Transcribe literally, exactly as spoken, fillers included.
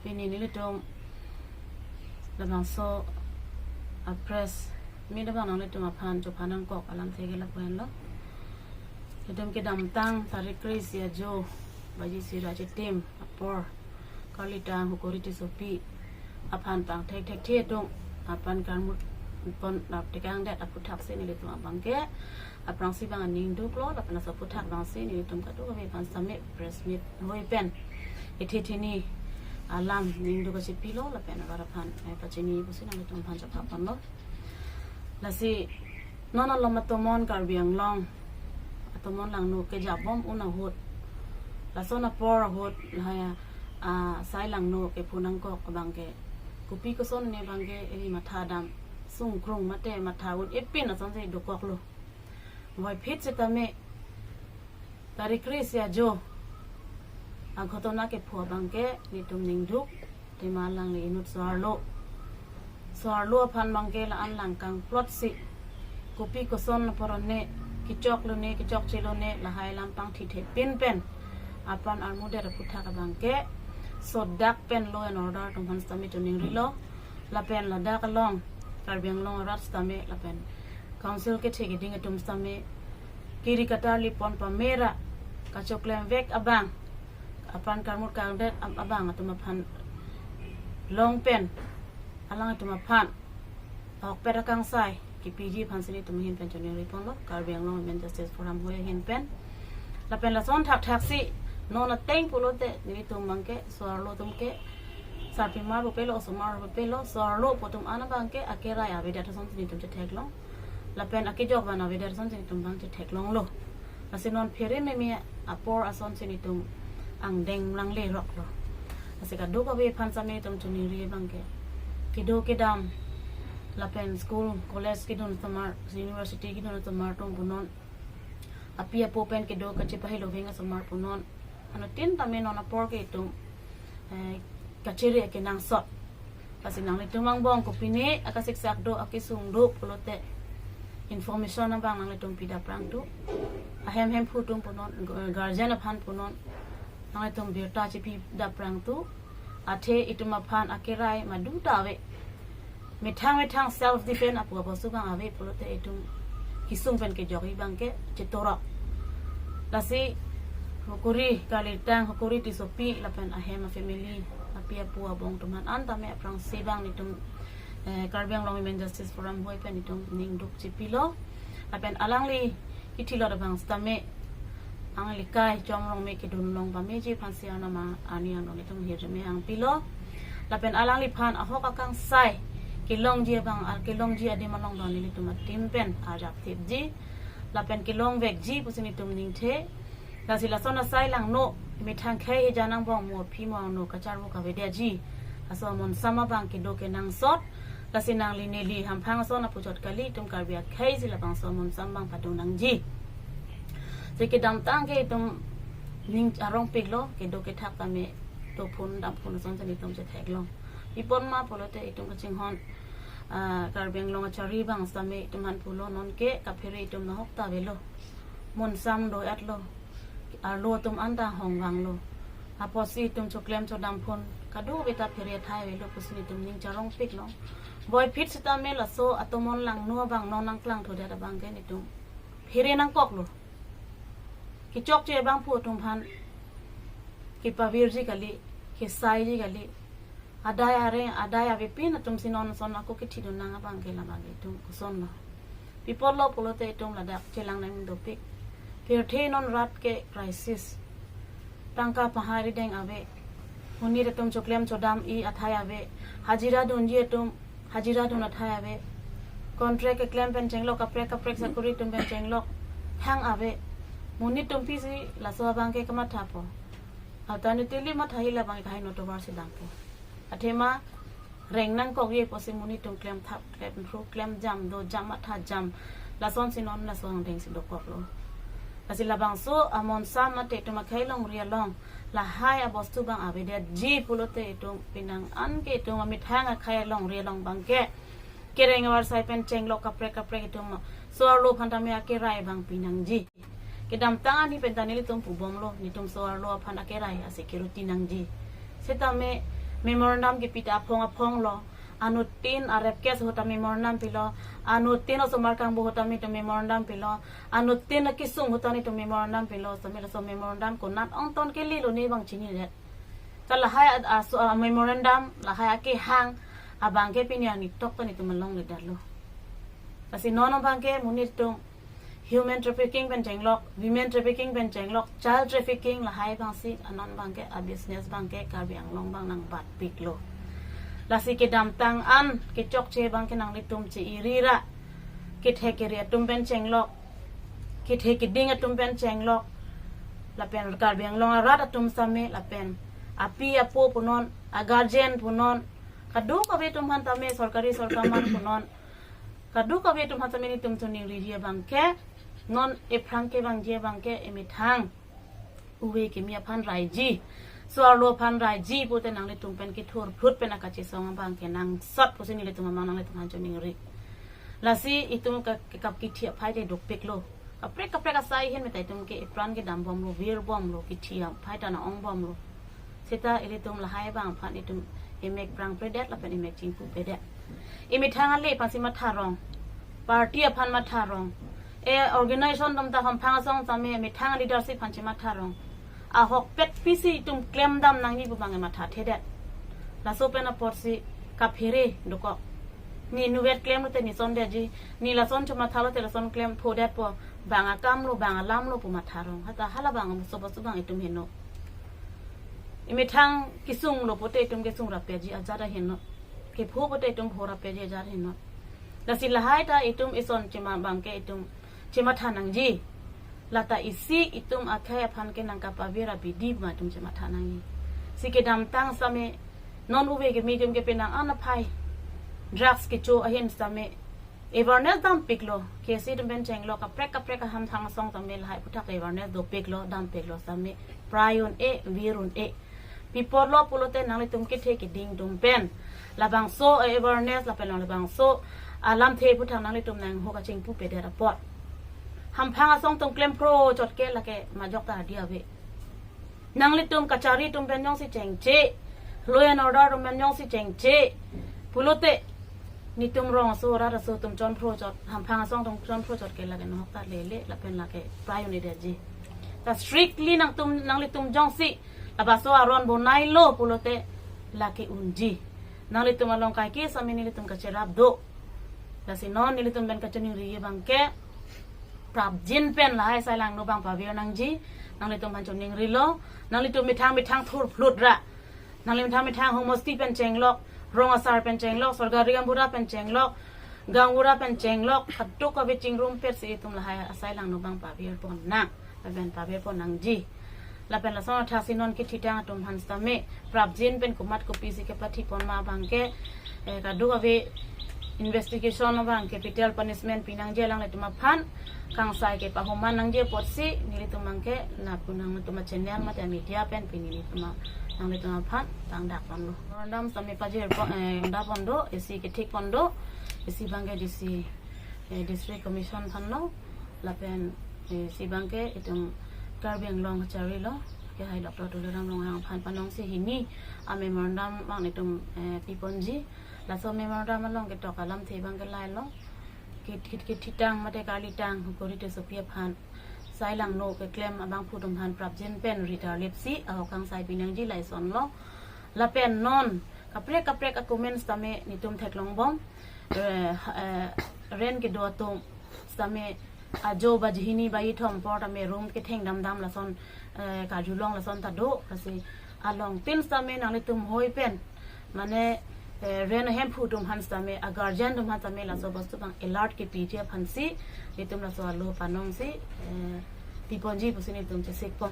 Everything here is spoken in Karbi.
Pini nelitum labangso a press meet abang nanglitum aphan chopha nangkok alamthe ke lapu-an lo. Itum kedamtang tarik kre-isi ajo baji sira chitim apor Karlitang Hukuri Tissopi aphan pangthek thekthe atum apran karmut pon nap tekangdet aphuthak si nelitum abang ke aphrangsi bang aning duklo, lapen laso aphuthak abang si nelitum kadokave aphan sitame press meet hoi pen ethe theni alam ning duk kachepilo lapen avar aphan, eh, pachini pusi nanglitum aphan chapha ponlo. Lasi non alom atomon Karbi Anglong atomon langno kejabom un ahut, lason apor ahut lahai a, ah, sai langno kephu nangkok abang ke kopi koson ne abang ke ili matha dam sungkrung mate matha un epin asonsi dokoklo. Voiphit sitame tarik kre-isi ajo aghotona kephu abang ke nelitum ning duk, athema alangli inut so-arlo, so-arlo aphan abang ke la-an lang kangplot si kopi koson apor ne, kechoklo ne, kechokchelo ne, lahai alam pangthithepin pen apran armudet aphuthak abang ke sodak pen law and order atum aphan sitame choningrilo. Lapen ladak along Karbi Anglong arat sitame lapen council kethe keding atum sitame kiri katarli pon pamera kachoklemvek abang, apran karmut kangdet ab-, abang atum aphan long pen alanglitum aphan ahokpet akangsai kepiji aphan si nelitum ahin pen choningri ponlo, Karbi Anglong Women Justice Forum hoi ahin pen. Lapen lason thakthak si non ateng pulote nelitum abang ke so-arlo atum ke sarpimar pupelo, osomar pupelo, so-arlo pu atum an abang ke akerai avedet asonsi nelitum chetheklong. Lapen akejok van avedet asonsi nelitum abang chetheklonglo. Lasi non phere meme apor asonsi nelitum angdeng langleroklo. Lasi kadokave aphan sitame nelitum choningri abang ke kedo kedam lapen school, college kedun atomar, university kedun atomar atum punon, api apo pen kedo kachepahelo veng asomar punon, anuttin tame non apor ke itum, eh, kachere kenangsot. Lasi nanglitum angbong kopine akasiksak do, akesung do pulote information abang nanglitum pidapprang tu. Ahem hemphu atum punon, gu-, guardian aphan punon nanglitum birta chepidapprang tu. Athe itum aphan akerai madu ta ave. Methang methang self defense apu abostu abang ave pulote itum kesung pen kejokji abang ke chetorok. Lasi Hukuri Karlitang, Hukuri Tissopi lapen ahem afamily, api apo abong atum aphan an tame aphrangsi abang nelitum, eh, Karbi Anglong Women Justice Forum hoi pen itum ning duk chepilo. Lapen alangli kithilot abang sitame alangli kai Chom Rongme kedun long pameji aphansi arnam arni angno nelitum hirjume angpilo. Lapen alangliphan ahok akangsai kelongji abang, al kelongji adim along abang nelitum ateam pen arjap thipji lapen kelongvekji pusi nelitum ningthe. Lasi lason asai langno methang khei hijan angbong mo aphi mo angno kacharvo kavedetji aso amonsam abang kedo kenangsot. Lasi nangli neli hamphang ason apuchot kali, itum Karbi akhei si labangso amonsam abang padun nangji. Si kedamtang ke itum ning arongpiklo, kedo kethak tame dophun damphun ason si nelitum chetheklong. Pi apot ma pulote itum kachinghon, ah, Karbi Anglong achari abang sitame itum aphan pulo, non ke kaphere itum nahok ta avelo. Monsam do-etlo. Arlo atum anta hongvanglo. Apotsi itum choklem chodamphun kadokave ta phere athai avelo pusi nelitum ning charongpiklo. Voiphit sitame laso atomon langno abang non nangklangthudet abang ke nelitum phere nangkoklo. Kechokche abangphu atum aphan kepavirji kali, kesaiji kali. Adai areng, adai avepin atum si non ason ako kithidun nang abang ke labang itum kosonlo. Pi apotlo pulote itum ladak chelang nang dopik. Pirthe non rat ke crisis. Tangka pahari deng ave. Monit atum choklem chodam-i athai ave. Hajira dunji atum hajira dun athai ave. Contract keklem pen chenglok, kaprek kaprek sakuri atum pen chenglok thang ave. Monit atum pisi laso abang ke kamathapo. Alternatively matha hila abang ke kaheno tovar si dampo. Athema reng nangkokji pusi monit atum klemthap, klemphru, klemjam, dojam, mathajam. Lasonsi non laso angdeng si dokoklo. Lasi labangso amonsam mate itum akhei longri along lahai abostu abang avedetji pulote itum penang an ke itum amethang akhei longri along abang ke kereng avarsai pen chenglok kaprek kaprek itum so-arlo aphan tame akerai abang pinangji. Kedamtang arni pen ta nelitum pubomlo, nelitum so-arlo aphan akerai ase keruti nangji. Setame Memorandum kipi ta aphong aphong lo. Anuttin a-rape case ahut ta memorandum pilo. Anuttin osomar kangbo ahut ta nelitum memorandum pilo. Anuttin akesung ahut ta nelitum memorandum pilo. Setame laso memorandum konat ongton kelelo ne bang chinidet. Ta lahai a, a, so, a, memorandum, lahai akehang abang ke pini arni tok ta nelitum along ledet lo. Lasi non abang ke monit atum human trafficking pen chenglok, women trafficking pen chenglok, child trafficking lahai abang si anon abang ke a-business abang ke Karbi Anglong abang nangbatpiklo. Lasi kedamtang an kechokche abang ke nanglitum che-iri ra, kethe kere atum pen chenglok, kethe keding atum pen chenglok, lapen Karbi Anglong arat atum setame, lapen api apo punon, a-guardian punon, kadokave atum aphan tame, sorkari sorkar man punon, kadokave atum aphan tame nelitum choningriji abang ke, non ephrang kevangji abang ke emethang ove kimi aphan raiji, so-arlo aphan raiji pute nanglitum pen kethur phrut pen akachesong abang ke nangsot pusi nelitum amang nanglitum aphan choningri. Lasi itum ke, ke kap kithi aphai te dopiklo. Kaprek kaprek asai ahin meta itum ke epran kedambomlo, virbomlo, kithi aphai ta na-ongbomlo. Seta ilitum lahai abang aphan itum emek prangpredet lapen emek chingpupedet. Emethang ale aphan si matharong, party aphan matharong, e organization atum ta Hamphang asong tame methang leadership aphan chematharong. Ahokpet pisi itum klemdam nangji pu abang emathathedet. Laso pen apotsi kaphere dokok. Ne inutvet klemlo te ne sondetji, ne lason chomathalo te lason klem phodetpo, bang akamlo, bang alamlo pu matharong. Hata halabang sobos abang itum heno. Emethang kesunglo pute itum kesung rapji ajat aheno. Kepho pute itum pho rapji ajat aheno. Lasi lahai ta itum ison chema abang ke itum chematha nangji. Lata isi itum akhei aphan ke nangkapavir abidi ma itum chematha nangji. Si kedamtang setame non ove kimi itum ke penang an aphai drugs kecho ahin setame awareness dampiklo. K S A atum pen chenglok, kaprek kaprek aHamphang asong tame lahai aphuthak awareness dopiklo, dampiklo setame prai un-e, vir un-e. Pi apotlo pulote nanglitum kethe keding atum pen labangso awareness lapen labangso alamthe aphuthak nanglitum nangho kachingpupedet apot. Hamphang asong atum klemphrochot ke lake majok ta hadi ave. Nanglitum kachari atum pen jongsi chengche, law and order atum pen jongsi chengche pulote netum rong aso rat aso atum chonphrochot, Hamphang asong atum chonphrochot ke lake nohok ta lele lapen lake prai un-edetji. Ta strictly nangtum, nanglitum jongsi labangso aron bonailo pulote lake unji. Nanglitum along kaike setame nelitum kacherap do. Lasi non nelitum pen kachoningri abang ke prapjin pen lahai asai langno abang pavir nangji. Nanglitum aphan choningrilo. Nanglitum methang methang thur phlut ra, nanglitum methang methang homosti pen chenglok, rong asar pen chenglok, sorkari gaonbura pen chenglok, gaonbura pen chenglok, kadokave chingrumpet si itum lahai asai langno abang pavirpon nang, lapen pavirpon nangji. Lapen lason athaksi non kethitang atum aphan setame prapjin pen komat kopisi kepathipon ma abang ke, eh, kadokave investigation abang capital punishment pinangji alanglitum aphan, kangsai ke pahoman nangji apotsi nelitum abang ke lapu nangtum achannel mate amedia pen pini nelitum a, nanglitum aphan tangdakponlo. Memorandum setame pajirpon, eh, dapon do, isi kethikpon do, isi abang ke D C, eh, District Commission aphanlo, lapen, eh, isi abang ke itum Karbi Anglong kacharilo, kehai Doctor Tuliram Ronghang aphan panongsi hini amemorandum abang netum, eh, piponji. Laso memorandum along ketok alamthe abang ke lailo. Kit, kit, kit, kethitang mate karlitang hukuri te sopi aphan asai langno keklem abangphu atum aphan prapjin pen ritarlipsi ahok kangsai pinangji, laisonlo. Lapen non kaprek kaprek a-comment setame netum theklongbom. Eh, ha-, eh, rent kedo atum setame ajo bajihini baithom apor tame room ketheng damdam lason, eh, karjulong lason ta do. Lasi alongtin setame nanglitum hoi pen, mane, eh, rent ahemphu atum aphan setame, a-guardian atum aphan setame laso bostu abang alert kepiji aphansi netum laso alo panongsi, eh, piponji pusi netum chesikpon.